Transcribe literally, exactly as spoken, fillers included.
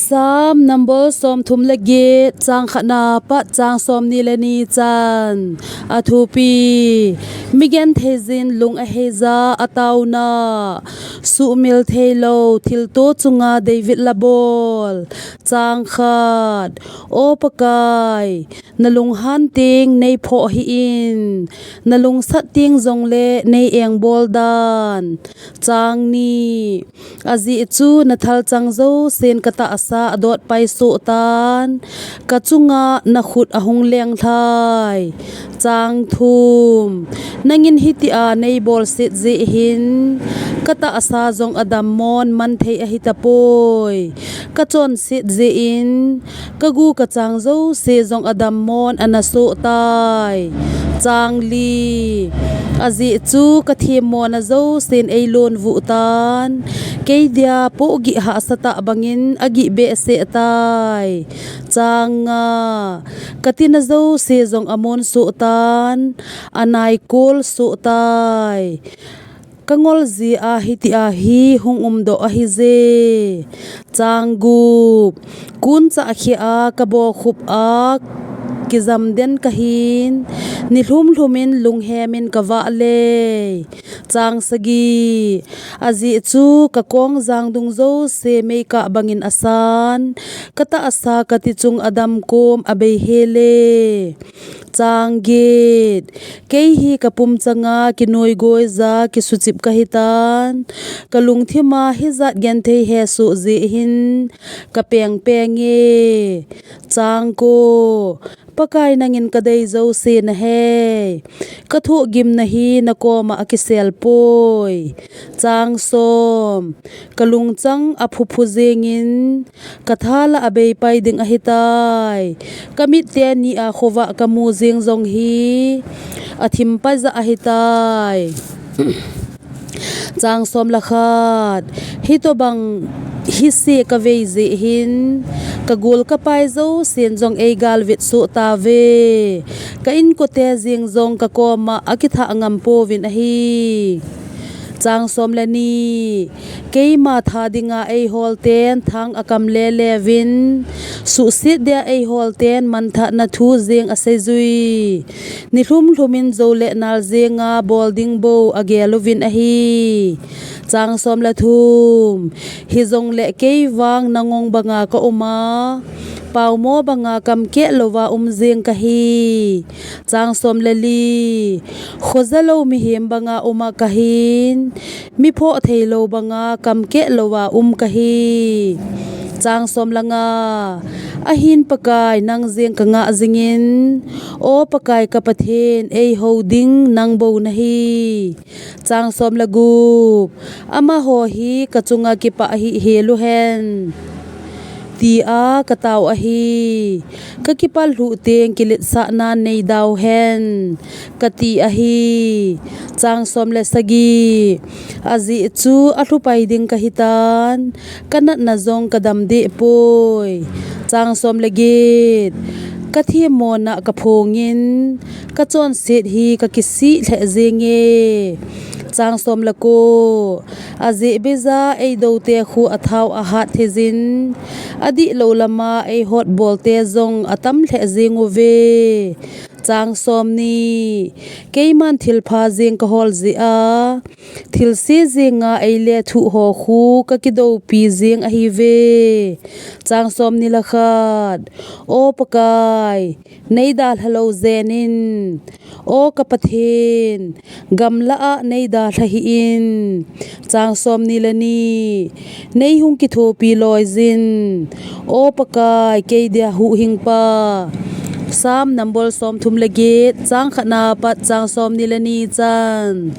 Psalm number som thum le get, chang khatna pat chang som ni le ni chan. A thupi: Mi genthei jin lung a heija a tauna, suhmil thei lo thilto chunga David la bol. Chang khat. O Pakai, na lunghan ting nei phoh hih in, na lungsat ting jongle nei engbol dan. Chang ni. Ajeh chu na thalchang jousen ka tahsa a dot pai soh tan, ka chunga na khut a hung lenglhai. Chang thum. Nangin hitia nei bolset jeh hin, ka tahsa jong a dammon man thei ahi tapoi. Ka chonset jeh in, ka gu ka chang jouse jong a dammon ana soh tai. Chang li. Ajeh chu ka themmona jousen ei lonvuh tan, kei dia pohgih hahsa tah bangin a gih behseh tai. Chang nga. Ka tina jouse jong a mon soh tan, a naikol soh tai. Ka ngol jeh a hitia hi hung umdoh ahi je. Chang gup. Kun chah kheh a ka bokhup a kijam den ka hin, ni lhum lhum in lunghem in ka vah le. Chang sagi. Ajeh chu ka kong jang dung jouse meikah bangin a san, ka tahsa ka tichung a damkom a bei hel e. Chang get. Kei hi ka pum changa kinoi goija kisuchip ka hi tan, ka lungthim a hijat genthei hesoh jeh hin ka peng peng e. Chang ko. Pakai, nangin ka dei jouse na hei. Ka thohgimna hi na koma a kisel poi. Chang som. Ka lungchang a phuphu jengin, ka tha la a bei pai ding ahi tai. Ka mit teni a khovah ka mu jeng jong hi a thim pai ja ahi tai. Chang som le khat. Hitobang hise ka vei jeh hin, ka gol ka pai jousen jong ei galvet soh tave. Ka inkote jeng jong ka koma a kithah ngam pouvin ahi. Chang som le ni. Keima tha dinga ei hol ten thang a kam le le vin, suhset dia ei hol ten manthahna thu jeng a sei jui. Ni lhum lhum in jo le nal jenga bol ding bou a gel uvin ahi. Chang som le thum. Hijongle kei vang nangong banga ka um a, paumo banga kam keh louva um jeng ka hi. Chang som le li. Khoja lou mihem banga um a ka hin, mi phoh thei lou banga kam keh louva um ka hi. Chang som le nga. Ahin Pakai, nang jeng ka ngah jingin, O Pakai ka Pathen, ei hou ding nang bou na hi. Chang som le gup. Amaho hi ka chunga kipah hih hel uhen, tia ka tao ahi. Ka kipallhuh teng kiletsahnan nei dauhen, ka ti ahi. Chang som le sagi. Ajeh chu a lhupai ding ka hi tan, ka natna jong ka dam deh poi. Chang som le get. Ka themmona ka phongin, ka chonset hi ka kisih lheh jenge. Chang som le ko. Ajeh beija ei doute khu a thao a hat thei jin, a dihlou lama ei hotbol te jong a tam lheh jeng uve. Chang som ni. Keiman thilpha jeng ka hol jeh a, thilse jenga ei lethuh ho khu ka kidoupi jeng ahiuve. Chang som ni le khat. O Pakai, nei dalha lou jen in. O ka Pathen, gamla a nei dalha hih in. Chang som ni le ni. Nei hung kithopi loi jin, O Pakai, kei dia huhhingpa. Psalm number som thum le get, chang khatna pat chang som ni le ni chan.